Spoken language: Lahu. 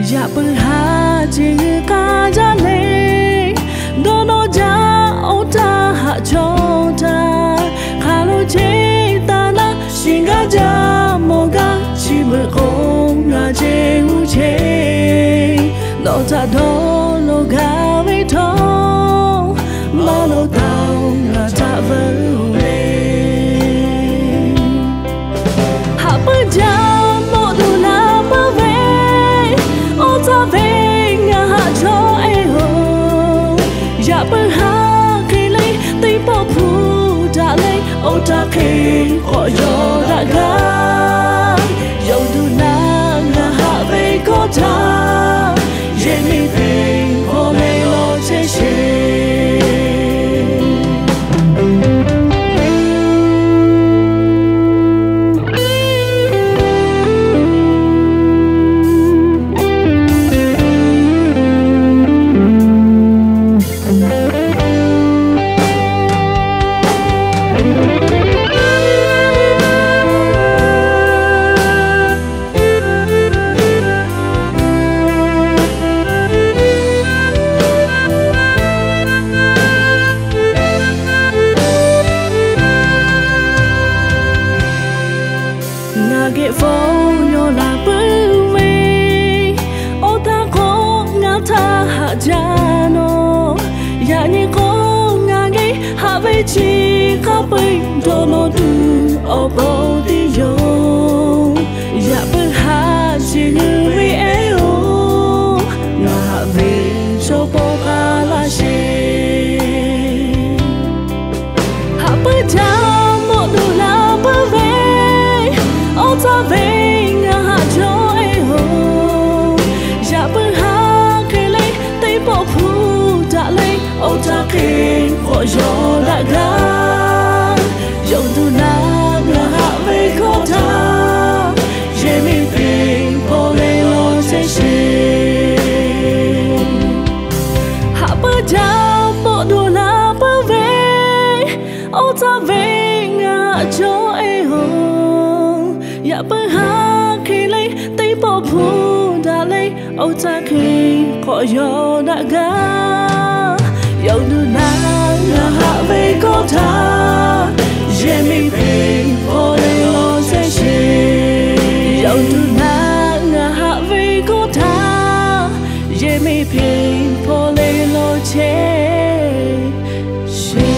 Yaꞈ puiˉ haˉ ce g'uiˬ k'a jaˇ le, dawˇ nawˇ jaˇ awˬ taˇ haꞈ chaw htaˇ, hk'a lo ce taˍ naˆ shiˍ gaˇ jaˇ mawˬ gaˇ chi beuꞈ k'o, ngaˬ ce g'uˇ ce nawˬ htaꞈ dawˇ law gaˇ ve htawˇ, maˇ lawˬ taˍ ngaˬ htaꞈ veuꞈ-oˬ le. Haꞈ puiˉ jaˇ mawˆ duˬ laˇ peuˬ ve, oˇ htaˇ ve ngaˬ haꞈ chaw e-oˬ. Yaꞈ puiˉ haˉ hk'e le, teˇ pawˆ hpu daꞈ le, oˇ htaˇ hk'e k'awꞈ yaw daꞈ gaˇ. Yonˍ tuˬ naˆ ngaˬ haꞈ ve kawˆ htaˇ, yehˬ miˬ hpeꞈ hpaw leh lawˬ chehˇ sheˍ. Ngaˬ geh fawˉ yawˇ laˬ peuˬ ve, oˇ htaˇ k'o ngaˬ htaˇ haꞈ jaˇ nawˬ. Yaꞈ nyi k'o, ngaˬ geh haꞈ ve chi hk'a peu-eˬ dawˇ nawˇ tuˬ awˬ pon teˇ yoˬ. Yaꞈ puiˉ haˉ chi g'uiˬ ve e-oˬ, ngaˬ haꞈ ve chaw paw k'a laˇ sheˍ. Haꞈ puiˉ jaˇ mawˆ duˬ laˇ peuˬ ve, oˇ htaˇ ve ngaˬ haꞈ chaw e-oˬ. Yaꞈ puiˉ haˉ hk'e le, teˇ pawˆ hpu daꞈ le, oˇ htaˇ hk'e k'awꞈ yaw daꞈ gaˇ. Yonˍ tuˬ naˆ ngaˬ haꞈ ve kawˆ htaˇ, yehˬ miˬ hpeꞈ hpaw leh lawˬ chehˇ sheˍ. Haꞈ puiˉ jaˇ mawˆ duˬ laˇ peuˬ ve, oˇ htaˇ ve ngaˬ haꞈ chaw e-oˬ. Yaꞈ puiˉ haˉ hk'e le, teˇ pawˆ hpu daꞈ le, oˇ htaˇ hk'e k'awꞈ yaw daꞈ gaˇ. Yonˍ tuˬ naˆ ngaˬ haꞈ ve kawˆ htaˇ, yehˬ miˬ hpeꞈ hpaw leh lawˬ chehˇ sheˍ. Yonˍ tuˬ naˆ ngaˬ haꞈ ve kawˆ htaˇ, yehˬ miˬ hpeꞈ hpaw leh lawˬ chehˇ sheˍ.